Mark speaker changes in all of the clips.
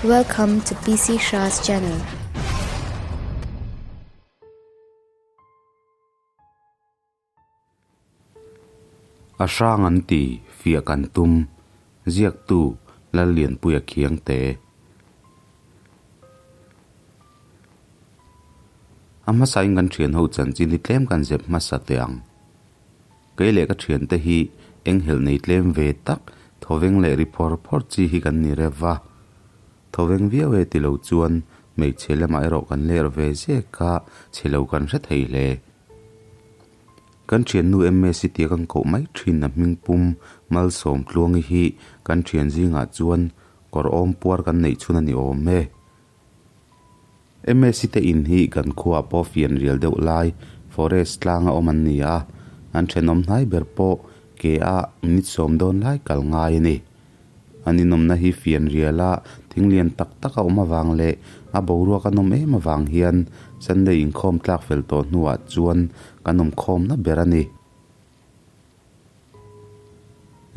Speaker 1: Welcome to PC Shah's channel.
Speaker 2: A hrang an ti, fiah kan tum, ziaktu Lallianpuia Khiangte. A hmasain kan thian ho chanchin hi tlem kan zep hmasa teh ang. Kei leh ka thiante hi eng helh nei tlem ve tak, thawveng leh ri phawr phawr chi hi kan ni rev a. Thawveng viau e ti lo chuan hmeichhe lamah erawh kan ler ve zek a, chhe lo kan hre thei hle. Kan thiannu MSc tia kan koh mai thin a hming pum Malsawm Tluangi hi kan thian zingah chuan kawr awm puar kan neih chhun a ni awm e. MSc te in hi kan khuaah pawh fian rial deuh lai forest tlanga awm an ni a, an thenawm hnai ber pawh ke a minute sawm dawn lai kal ngai a ni. An inawmna hi fian riala thing lian tak tak a awm avang leh a boruak a nawm em avang hian Sunday inkhawm tlak fel tawh hnuah chuan kan awmkhawmna ber a ni.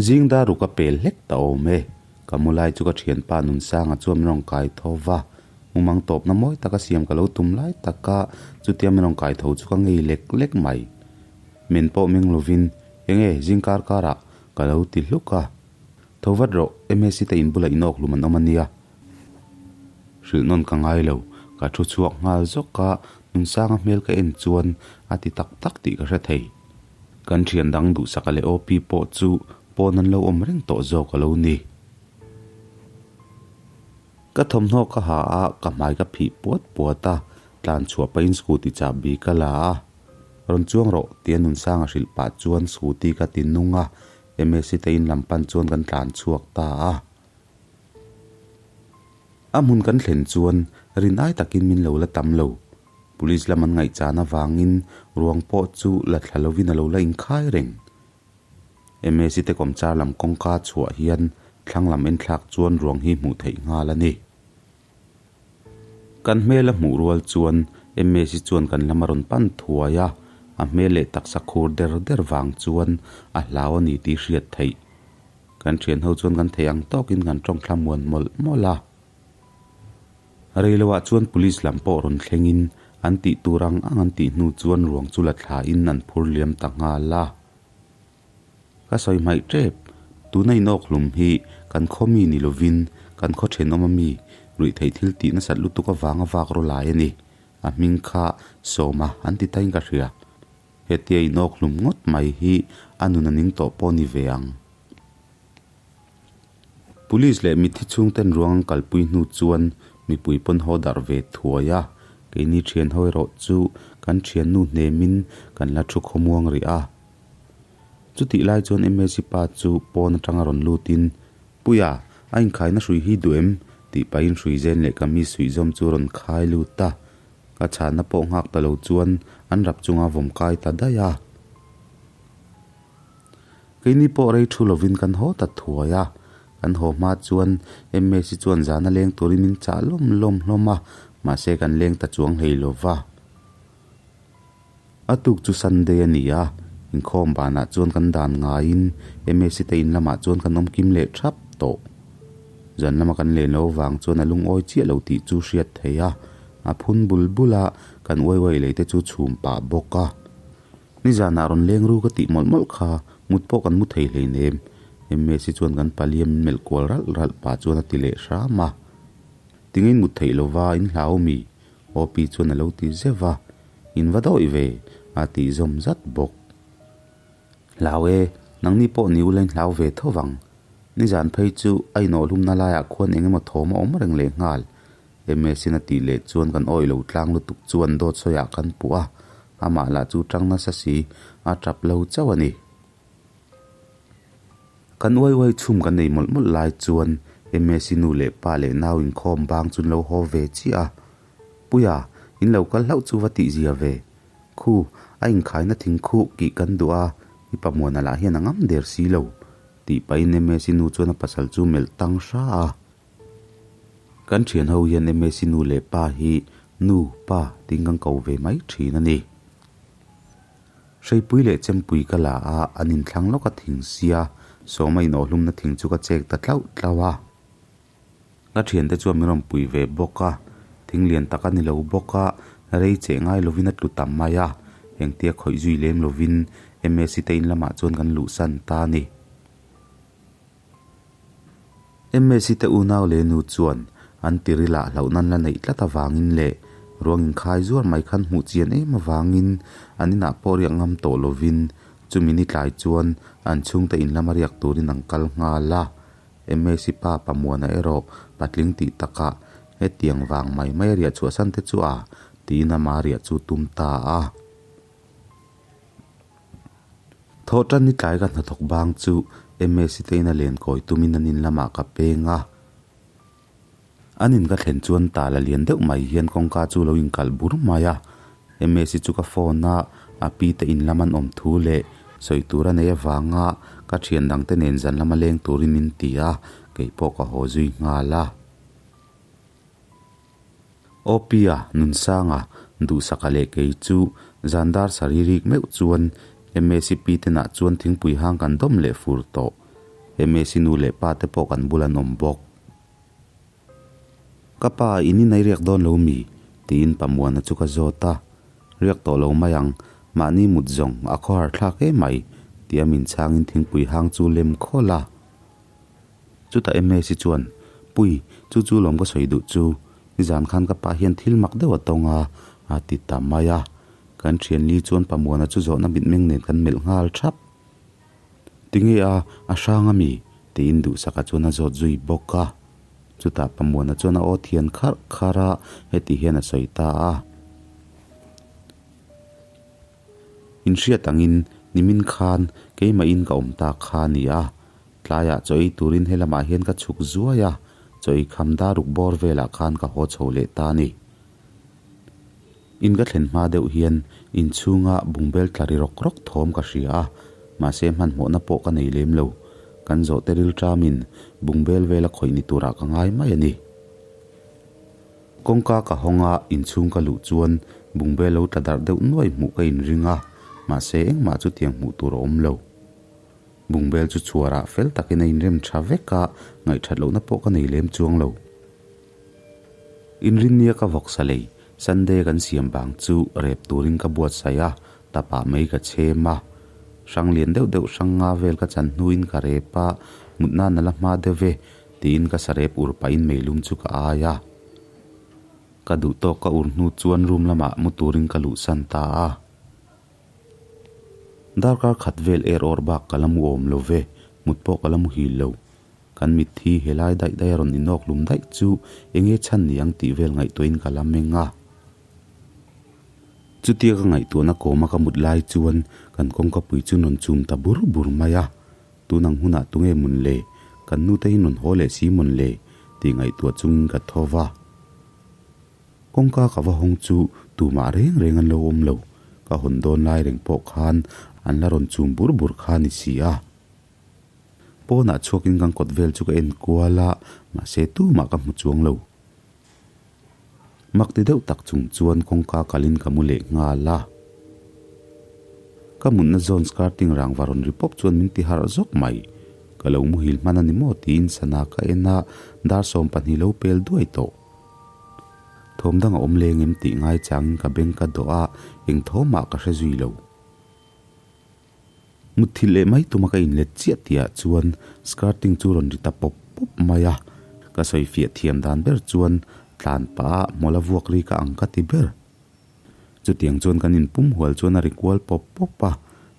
Speaker 2: Zing dar ruk a pel hlek ta awm e. Ka mu lai chu ka thianpa Nunsanga chuan min rawn kai tho va. Mumang tawpna mawi taka siam ka lo tum lai taka chutia min rawn kai tho chu ka ngei lek lek mai. Min pawh meng lovin, Enge, zing kar karah ka lo ti hluk a. Tho vat rawh, MSC te in bulah inawk hlum an awm a nia. Hrilh nawn ka ngai lo, ka thu chhuak nghal zawk a, Nunsanga hmel ka en chuan a ti tak tak tih ka hre thei. Kan thian dang duhsaka leh OP pawh chu pawn an lo awm reng tawh zawk a lo ni. Ka thawmhnaw ka ha a, ka hmai ka phih puat puat a, tlan chhuah pahin scooty chahbi ka la a. Rawn chuang rawh tia Nunsanga hrilh pah chuan scooty ka ti nung a, MSc te in lam pan chuan kan tlan chhuak ta a. A hmun kan thlen chuan rin ai takin min lo la tam lo. Police lam an ngaihchan avangin ruang pawh chu la thla lovin a lo la inkhai reng. MAC te kawmchar lam kawngka chhuah hian thlang lam enthlak chuan ruang hi hmuh theih nghal a ni. Kan hmel a hmuh rual chuan MAC chuan kan lam a rawn pan thuai a, a hmel leh taksa khur der der vang chuan a hlau a ni tih hriat theih. Kan thian ho chuan kan thei ang tawkin kan tawng thla muan mawlh mawlh a. Reiloah chuan police lam pawh rawn thlengin an tih tur ang ang an tih hnu chuan ruang chu la thlain an phur liam ta nghal a. Ka sawi hmaih tep, tuna inawk hlum hi kan khaw mi ni lovin kan khaw thenawm a mi ruih theih thil tih nasat lutuk avanga vak raw lai a ni. A hming kha Sawma an ti tain ka hria. Hetia inawk hlum ngawt mai hi a nun a ning tawh pawh ni ve ang. Police leh mitthi chhungten ruang an kalpui hnu chuan mipui pawn haw darh ve thuai a, keini thian ho erawh chu kan thiannu hnemin kan la thu khawmuang rih a. Chutih lai chuan MAC pa chu pawn atanga rawn lutin, Puia, a inkhaina hrui hi duh em? tih pahin hrui zen leh kamis suihzawm chu rawn khai lut a. Ka chhanna pawh nghak ta lo chuan an rap chunga vawm kai ta daih a. Keini pawh rei thu lovin kan haw ta thuai a, kan haw hma chuan MAC chuan zana leng turin min chah lawm lawm hlawm a, mahse kan leng ta chuang hlei lo va. A tuk chu Sunday a ni a, inkhawm banah chuan kan dan ngaiin MAC te in lamah chuan kan awm kim leh thap tawh. Zan lama kan len lo vang chuan a lungawi chiah lo tih chu hriat theih a, a phun bul bul a, kan uai uai lei te chu chhum pah bawk a. Nizanah rawn leng ru ka tih mawlh mawlh kha, mut pawh kan mu thei hleinem. MAC chuan kan paliam min melh kual ralh ralh pah chuan a ti leh hram a. Tingin mut theih lova in hlau mi? OP chuan a lo ti zeuh va, In va dawih ve, a tih zawm zat bawk. Hlau e, nangni pawh ni ula in hlau ve tho vang. Nizan phei chu a inawhhlumna laiah khuan eng emaw thawm a awm reng leh nghal. MS-in a tih leh chuan kan awih lo tlang lutuk chuan dawt sawiah kan puh a, amah lah chu tang nasa si, a tap lo chauh a ni. Kan uai uai chhum kan nei mawlh mawlh lai chuan MS-i nu leh pa leh nau inkhawm bang chu an lo haw ve chiah a. Puia, in lo kal hlauh chu va tihzia ve. Khu, a inkhaina thing khuh kih kan duh a, i pamuana lah hian a ngam der si lo, tih pahin MS-i nu chuan a pasal chu melh tang hra a. Kan thian ho hian MSc nu leh pa hi nu, pa tiin kan ko ve mai thin a ni. Hreipui leh chempui ka la a, an inthlang lawk a thing sia, sawma inawhhlumna thing chu ka chek ta tlauh tlauh a. Ka thiante chuan min rawn pui ve bawk a, thing lian tak a ni lo bawk a, rei cheh ngai lovin a tlu tam mai a, engtia khawih zui lem lovin Msi te in lamah chuan kan luhsan ta a ni. Msi te unau leh nu chuan an tiril ah hlauh nan la neih tlat avangin leh ruang inkhai zuar mai khan hmuh chian em avangin an inah pawh riak ngam tawh lovin chumi ni tlai chuan an chhungte in lama riak turin an kal nghal a. Msi pa Pamuana erawh patling tih takah hetiang vang mai mai a riah chhuahsan te chu a tiin ama riah chu tum ta a. Thawh tan ni tlai ka hnathawk bang chu Msi te in a len kawi tumin an in lamah ka peng a. An in ka thlen chuan tala lian deuh mai hian kawngka chu lo inkalh bur mai a. Msi chu ka phone a, a pi te in lam an awm thu leh sawi tur a nei avanga ka thian dang te nen zan lama leng turin min ti a, keipawh ka haw zui nghal a. Awpia, Nunsanga, Duhsaka leh kei chu zan dar sarih rik meuh chuan MACP tenah chuan thingpui hang kan dawm leh fur tawh. MAC nu leh pa te pawh kan bul an awm bawk. Ka pa, in in ei riak dawn lo mi? tiin Pamuana chu ka zawt a. Riak tawh lo mai ang, mahni mut zawng a khawhar thlak em mai, tia min chhangin thingpui hang chu lem khawl a. Chutah Msi chuan, Pui, chu chu lawm ka sawi duh chu, nizan khan ka pa hian thil mak deuh a tawng a, a ti ta mai a. Kan thianli chuan Pamuana chu zawhna mitmeng nen kan melh nghal thap. Tinge a, a hrang a mi? tiin Duhsaka chuan a zawt zui bawk a. Chutah Pamuana chuan a aw thian kharh kharh a, heti hian a sawi ta a. Inhriat angin nimin khan keimahin ka awm ta kha a ni a. Tlaiah chaw ei turin helamah hian ka chhuk zuai a, chaw ei kham dar ruk bawr velah khan ka haw chho leh ta a ni. In ka thlen hma deuh hian inchhunga bungbel tla ri rawk rawk thawm ka hria a, mahse hmanhmawhna pawh ka nei lem lo. Kan zawhte rilṭamin bungbel vela khawih ni turah ka ngai mai a ni. Kawngka ka hawng a, inchhung ka luh chuan bungbel lo tla darh deuh nuai hmuh ka inring a, mahse engmah chutiang hmuh tur a awm lo. Bungbel chu chhuarah fel takin a inrem tha vek a, ngaihthat lohna pawh ka nei lem chuang lo. Inrinnia ka vawksa lei, Sunday kan siam bang chu rep turin ka buatsaih a, tapah mai ka chhem a. Hrang lian deuh deuh hrang nga vel ka chan hnuin ka rep a, mut nan a la hma deuh e, tiin ka sarep ur pahin meilum chu ka ai a. Ka duh tawk ka ur hnu chuan room lamah mu turin ka luhsan ta a. Darkar khat vel er awr bak ka la mu awm lo ve, mut pawh ka la muhil lo. Kan mitthi helai daih daih a rawn inawk lum daih chu enge chhan ni ang tih vel ngaihtuahin ka la meng a. Chutia ka ngaihtuahna kawma ka mut lai chuan kan kawngkapui chu rawn chum ta bur bur mai a. Tun ang hunah tunge mawn le? Kan nute hi rawn haw leh si mawn le? tih ngaihtuah chungin ka tho va. Kawngka ka va hawng chu tumah reng reng an lo awm lo. Ka hawn dawn lai reng pawh khan an la rawn chum bur bur kha a ni si a. Pawnah chhuakin kan kawt vel chu ka en kual a, mahse tumah ka hmu chuang lo. Mak ti deuh tak chung chuan kawngka kalin ka mu leh nghal a. Ka mutna zawn skirting rangva rawn ri pawp chuan min ti harh zawk mai. Ka lo muhil hman a ni maw tiin sana ka en a, dar 12 lo pel duai tawh. Thawm dang a awm leng em tih ngai changin ka beng ka dawh a, eng thawmah ka hre zui lo. Mutthilh leh mai tuma ka inlet chiah tihah chuan skirting chu rawn ri ta pawp pawp mai a, ka sawi fiah thiam dan ber chuan tlan pah a hmawla vuak ri ka ang ka ti ber. Chutiang chuan kan inpum hual chuan a ri kual pawp pawp a,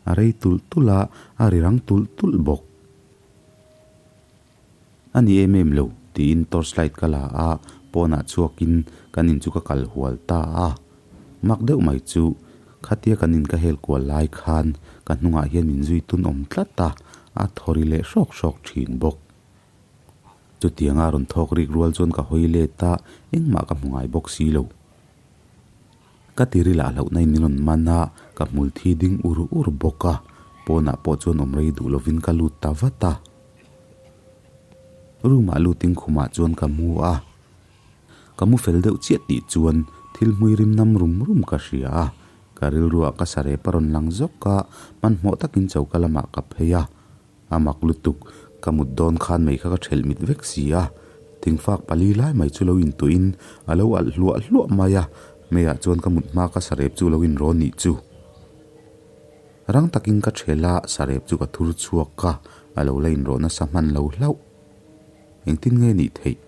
Speaker 2: a rei tulh tulh a, a ri rang tulh tulh bawk. A ni em em lo, tiin torchlight ka la a, pawnah chhuakin kan in chu ka kal hual ta a. Mak deuh mai chu, khatia kan in ka hel kual lai khan ka hnungah hian min zui tun awm tlat a, a thaw ri leh hrawk hrawk thin bawk. Chutianga rawn thawk rik rual chuan ka hawi let a, engmah ka hmu ngai bawk si lo. Ka tiri lah hlauhna in min rawn man a, ka hmul thi ding ur ur bawk a, pawnah pawh chuan awm rei duh lovin ka lut ta vat a. Room ah lutin khumah chuan ka mu a, ka mu fel deuh chiah tih chuan thil hmui rim nam rum rum ka hria a, ka rilruah ka sarep a rawn lang zawk a, hmanhmawh takin choka lamah ka phei a, a mak lutuk, ka mut dawn khan mei kha ka thelh mit vek si a. Thingfak pali lai mai chu lo intuihin a lo alh hluah hluah mai a, meiah chuan ka mut hma ka sarep chu lo inrawn nih chu. Rang takin ka ṭhel a, sarep chu ka thur chhuak a, a lo la inrawh nasa hman lo hlauh. Engtin nge nih theih?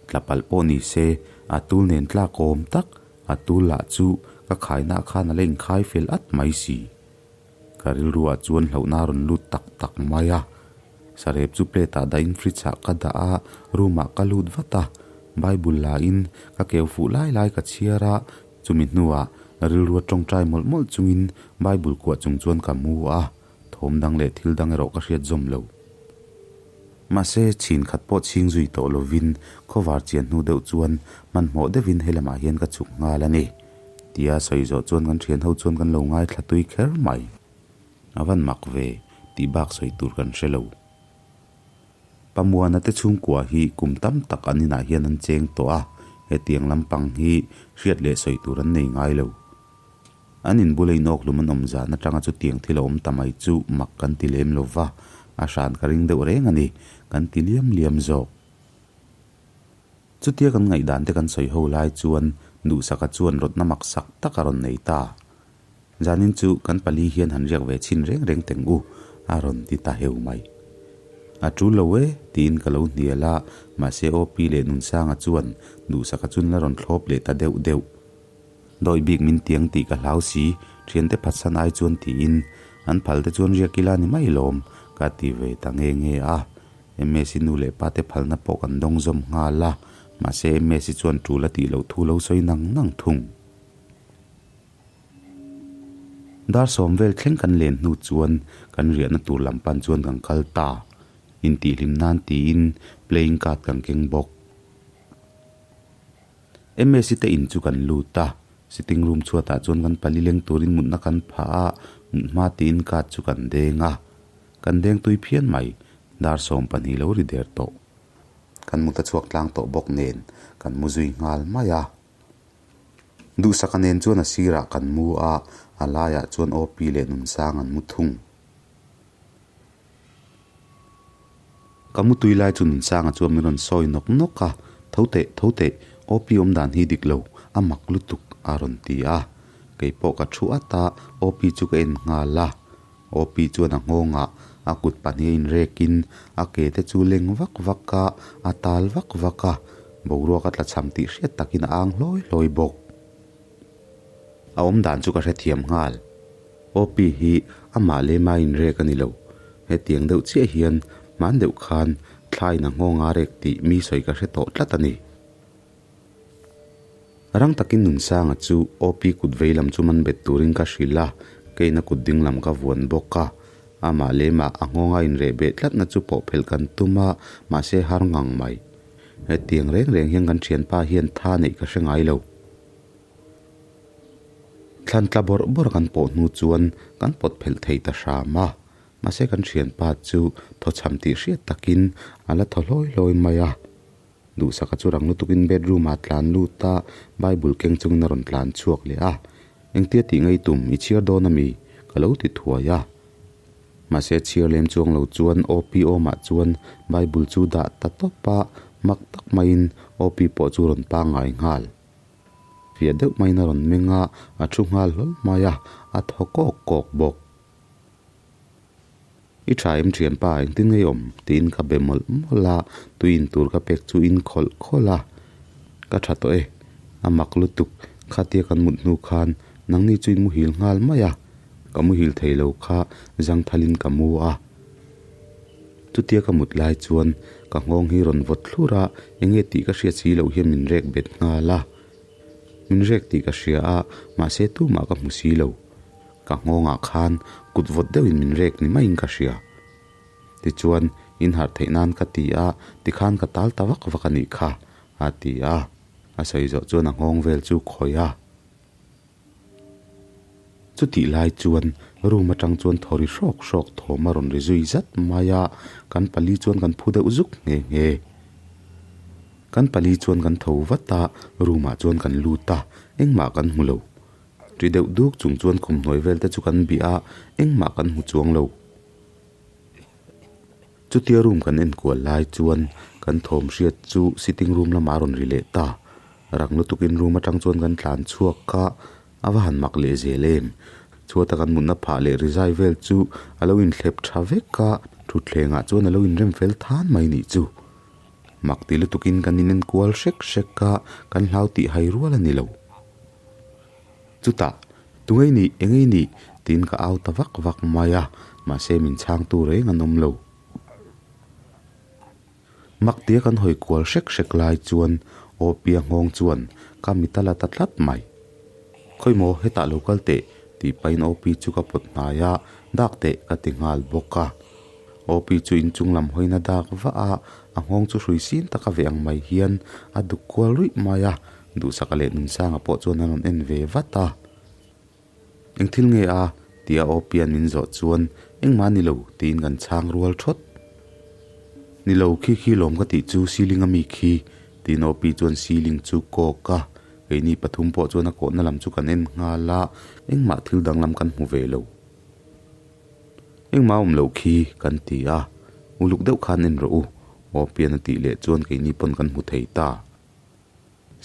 Speaker 2: Tla palh pawh ni se, a tul nen tlak awm tak, a tul lah chu ka khaina khan a la inkhai fel at mai si. Ka rilruah chuan hlauhna a rawn lut tak tak mai a. Sarep chu plate ah dahin fridge ah ka dah a, room ah ka lut vat a. Bible la in ka keu fuh lai lai ka chhiar a, chumi hnuah rilrua tawngtai mawlh mawlh chungin Bible kuah chung chuan ka mu a, thawm dang leh thil dang erawh ka hriat zawm lo. Mahse, chhin khat pawh chhing zui tawh lovin khawvar chian hnu deuh chuan hmanhmawh deuhin helamah hian ka chhuk nghal a ni. Tia sawi zawh chuan kan thian ho chuan kan lo ngaithla tui kher mai. A van mak ve, tih bak sawi tur kan hre lo. Pamuana te chhungkua hi kum tam tak an inah hian an cheng tawh a, hetiang lampang hi hriat leh sawi tur an nei ngai lo. An inbula inawkhlum an awm zan atanga chutiang thil a awm ta mai chu mak kan ti lem lo va, a hran ka ring deuh reng a ni, kan ti liam liam zawk. Chutia kan ngaihdan te kan sawi ho lai chuan Duhsaka chuan rawtna mak sak tak a rawn nei ta. Zanin chu kan pali hian han riak ve chhin reng reng teng u, a rawn ti ta heu mai. A tul lo e, tiin ka lo hnial a, mahse OP leh Nunsanga chuan Duhsaka chun la rawn thlawp leh ta deuh deuh. Dawi bik min tiang tih ka hlau si, thiante phatsan ai chuan tiin an phal te chuan riak ila ni mai lawm, ka ti ve ta nge nge a. Msi nu leh pa te phalna pawh kan dawng zawm nghal a, mahse Msi chuan tul a tih loh thu lo sawi nang nang thung. Dar sawm vel thleng kan len hnu chuan kan riahna tur lam pan chuan kan kal ta, intihhlim nan tiin playing card kan keng bawk. Msi te in chu kan lut a, sitting room chhuatah chuan kan pali leng turin mutna kan phah a, mut hma tiin card chu kan deng a. Kan deng tui phian mai, dar 12 lo ri der tawh. Kan mut a chhuak tlang tawh bawk nen kan mu zui nghal mai a. Duhsaka nen chuan a sirah kan mu a, a laiah chuan OP leh Nunsang an mu thung. Ka mu tui lai chu Nunsanga chuan min rawn sawi nawk nawk a, Tho teh, tho teh, OP awm dan hi dik lo, a mak lutuk a rawn ti a. Kei pawh ka thu at a, OP chu ka en nghal a. OP chuan a nghawngah a kut pahnih a inrekin a ke te chu leng vak vak a, a tal vak vak a, boruak a tla cham tih hriat takin a ang hlawi hlawi bawk. A awm dan chu ka hrethiam nghal. OP hi amah lema inrek a ni lo. Hetiang deuh chiah hian hman deuh khan thlain a nghawng a rek tih mi sawi ka hre tawh tlat a ni. Rang takin Nunsanga chu OP kut vei lam chu man bet turin ka hrilh a, keina kut ding lam ka vuan bawk a. Amah lemah a nghawnga inreh beh tlatna chu pawh phelh kan tum a, mahse har ngang mai. Hetiang reng reng hian kan thianpa hian tha neih ka hre ngai lo. Thlan tla bawrh bawrh kan pawh hnu chuan kan pawt phelh thei ta hram a, mahse kan thianpa chu thawchham tih hriat takin a la thaw hlawi hlawi mai a. Duhsaka chu rang lutukin bedroom ah tlan lut a, Bible keng chungin a rawn tlan chhuak leh a. Engtia tih ngei tum i chhiar dawn ami? Ka lo ti thuai a. Mahse chhiar lem chuang lo chuan OP awmah chuan Bible chu dah ta tawp a, mak tak maiin OP pawh chu rawn pangngai nghal. Fiah deuh maiin a rawn meng a, a thu nghal hlawl mai a, a thaw kawk kawk bawk. I tha em thianpa, engtin ngei awm? tiin ka be mawlh mawlh a, tui in tur ka pek chu in khawlh khawlh a. Ka tha tawh e, a mak lutuk, khatia kan mut hnu khan nangni chu in muhil nghal mai a, ka muhil thei lo kha zangthalin ka mu a. Chutia ka mut lai chuan ka nghawng hi rawn vawt thlur a, enge tih ka hriat si loh hian min rek bet nghal a. Min rek tih ka hria a, mahse tumah ka hmu si lo. Ka nghawngah khan kut vawt deuhin min rek ni maiin ka hria. Tichuan, in harh theih nan ka ti a, tikhan ka tal ta vak vak a nih kha, a ti a. A sawi zawh chuan a nghawng vel chu khawih a. Chutih lai chuan room atang chuan thaw ri hrawk hrawk thawm a rawn ri zui zat mai a, kan pali chuan kan phu deuh zuk nghe nghe. Kan pali chuan kan tho vat a, room ah chuan kan lut a, engmah kan hmu lo. Ri deuh duk chung chuan khum hnuai vel te chu kan bih a, engmah kan hmu chuang lo. Chutia room kan enkual lai chuan Kan thawm hriat chu sitting room lamah a rawn ri leh ta. Rang lutukin room atang chuan kan tlan chhuak a, a va han mak leh zel em. Chhuata kan mutna phah leh rizai vel chu a lo inthlep tha vek a, thutthlengah chuan a lo inrem fel than mai nih chu. Mak ti lutukin kan in enkual hrek hrek a, kan hlau tih hai rual a ni lo. Chutah, Tungei nih, engei nih? tiin ka au ta vak vak mai a, mahse min chhangtu reng an awm lo. Mak tia kan hawi kual hrek hrek lai chuan Awpia nghawng chuan ka mit a la ta tlat mai. Khawimaw hetah lo kal teh tih pahin Awpi chu ka pawt hnai a, dak teh ka ti nghal bawk a. Awpi chu inchung lam hawina dak vah a, a nghawng chu hrui sin taka ve ang mai hian a duk kual ruih mai a, Duhsaka leh Nunsanga pawh chuan an rawn en ve vat a. Eng thil nge a? tia Awpian min zawh chuan engmah ni lo tiin kan chhang rual thawt. Ni lo khi khi lawm ka tih chu ceiling a mi khi tiin Awpi chuan ceiling chu kawk a, keini pathum pawh chuan a kawhna lam chu kan en nghal a, engmah thil danglam kan hmu ve lo. Engmah awm loh khi kan ti a, uluk deuh khan en rawh u Awpian a tih leh chuan keini pawn kan hmu thei ta.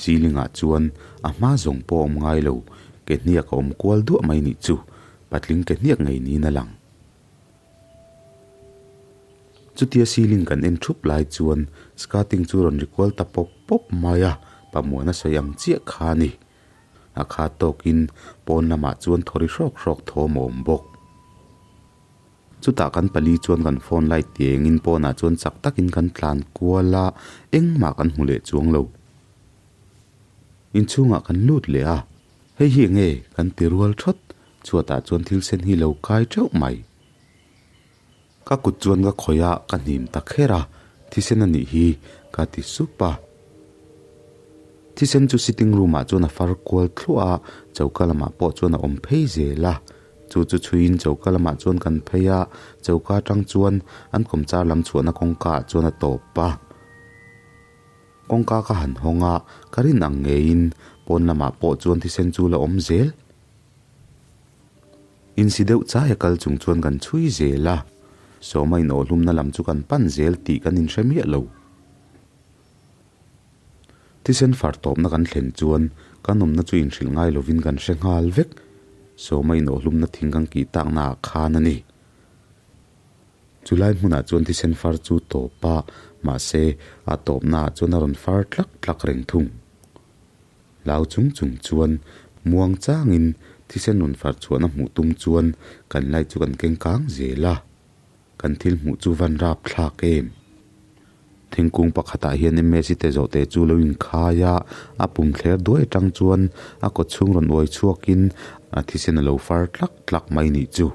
Speaker 2: Ceiling ah chuan a hma zawng pawh a awm ngai lo, ke hniak a awm kual duah mai nih chu patling ke hniak ngei niin a lang. Chutia ceiling kan en thup lai chuan skirting chu rawn ri kual ta pawp pawp mai a, Pamuana sawi ang chiah kha a ni. A kha tawkin pawn lamah chuan thaw ri hrawk hrawk thawm a awm bawk. Chutah kan pali chuan kan phone light ti engin pawnah chuan chak takin kan tlan kual a, engmah kan hmu leh chuang lo. Inchhungah kan lut leh a, hei hi enge kan ti rual thawt, chhuatah chuan thil sen hi lo kai teuh mai. Ka kut chuan ka khawih a, ka hnim ta kher a, thisen a nih hi ka ti sup a. Thisen chu sitting room ah chuan a far kual thluah a, choka lamah pawh chuan a awm phei zel a. Chu chu chhuiin choka lamah chuan kan phei a, choka atang chuan an kawmchar lam chhuahna kawngka ah chuan a tawp a. Kawngka ka han hawng a, ka rin ang ngeiin pawn lamah pawh chuan thisen chu la awm zel. Insi deuh chai a kal chung chuan kan chhui zel a, Sawma inawhhlumna lam chu kan pan zel tih kan inhre miah lo. Thisen far tawpna kan thlen chuan kan awmna chu inhrilh ngai lovin kan hre nghal vek. Sawma inawhhlumna thing kan kih takna ah khan a ni. Chulai hmunah chuan thisen far chu tawp a, mahse a tawpna ah chuan a rawn far tlak tlak reng thung. Lau chung chung chuan muang changin thisen rawn far chhuahna hmuh tum chuan kan light chu kan keng kang zel a. Kan thil hmuh chu van rap thlak em? Thingkung pakhatah hian Msi te zawhte chu lo inkhai a, a pum thler duai atang chuan a kawt chhung rawn uai chhuakin a thisen a lo far tlak tlak mai nih chu.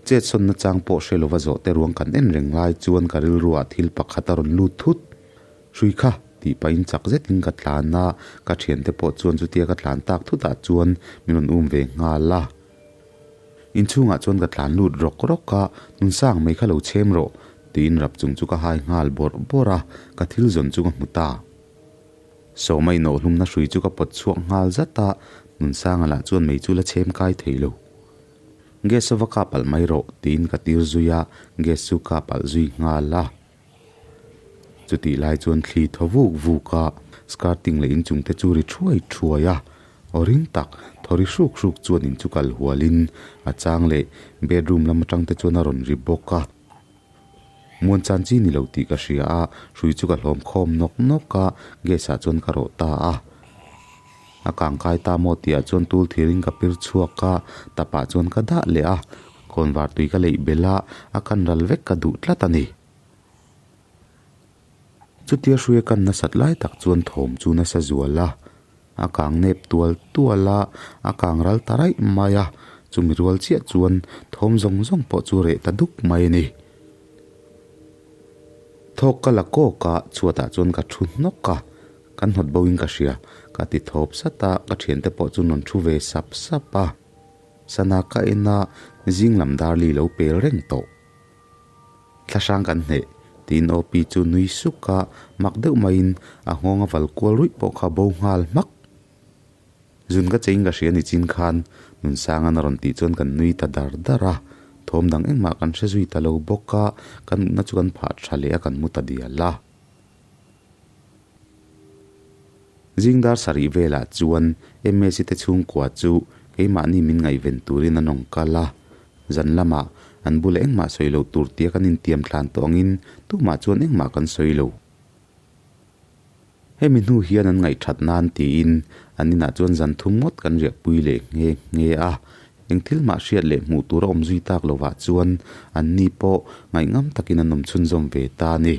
Speaker 2: Chetsawnna chang pawh hre lova zawhte ruang kan en reng lai chuan ka rilruah thil pakhat a rawn lut thut. Hrui kha! tih pahin chak zetin ka tlan a, ka thiante pawh chuan chutia ka tlan tak thutah chuan min rawn um ve nghal a. Inchhungah chuan ka tlan lut rawk rawk a, Nunsang mai kha lo chhem rawh, tiin rap chung chu ka hai nghal bawrh bawrh a, ka thil zawn chu ka hmu ta. Sawma inawhhlumna hrui chu ka pawt chhuak nghal zat a, Nunsanga lah chuan mei chu la chhem kai thei lo. Gas a va kap alh mai rawh, tiin ka tir zui a, gas chu kap alh zui nghal a. Chutih lai chuan thli thaw vuk vuk a, skirting leh inchung te chu ri thuai thuai a, aw ring tak thaw ri hruk hruk chuan in chu kal hual in a chang leh bedroom lam atang te chuan a rawn ri bawk a. Muan chan chi ni lo tih ka hria a, hrui chu ka hlawm khawm nawk nawk a, gas ah chuan ka rawh ta a. A kangkai ta maw tih ah chuan tul thir in ka pir chhuak a, tap ah chuan ka dah leh a, khawnvar tui ka leih belh a, a kan ral vek ka duh tlat a ni. Chutia hruia kan nasat lai tak chuan thawm chu nasa zual a, a kang nep tual tual a, a kang ral ta raih mai a, chumi rual chiah chuan thawm zawng zawng pawh chu reh ta duk mai a ni. Thawk ka la kawk a, chhuatah chuan ka thu hnawk a, kan hnawt bo in ka hria, ka ti thawp sat a, ka thiante pawh chu rawn thu ve sap sap a, sana ka en a, zing lam darli lo pel reng tawh. Thlahrang kan hneh, tiin OP chu nui suk a, mak deuh maiin a nghawng a val kual ruih pawh kha bo nghal hmak. Zun ka chein ka hria ni chin khan Nunsangan a rawn tih chuan kan nui ta dar dar a. Thawm dang engmah kan hre zui ta lo bawk a, kan mutna chu kan phah tha leh a kan mu ta dial a. Zing dar sarih velah chuan Msi te chhungkua chu keimahni min ngaihven turin an rawn kal a, zan lamah an bula engmah sawi loh tur tia kan intiam tlan tawh angin tumah chuan engmah kan sawi lo. Hemi hnu hian an ngaihthat nan tiin an inah chuan zan thum ngawt kan riahpui leh nghe nghe a. Eng thil mah hriat leh hmuh tur a awm zui tak lovah chuan an ni pawh ngaihngam takin an awm chhunzawm ve ta a ni.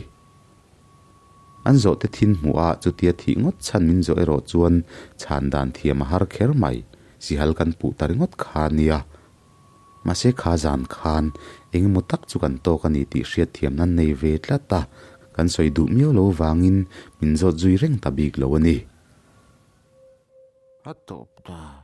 Speaker 2: An zawhte thin hmuh a chutia thih ngawt chhan min zawh erawh chuan chhan dan thiam a har kher mai. Sihal kan puh ta ringawt kha a nia. Mahse kha zan khan eng emaw tak chu kan tawk a ni tih hriatthiam nan nei ve tlat a, kan sawi duh miau lo vangin min zawt zui reng ta bik lo a ni.
Speaker 3: A tawp ta.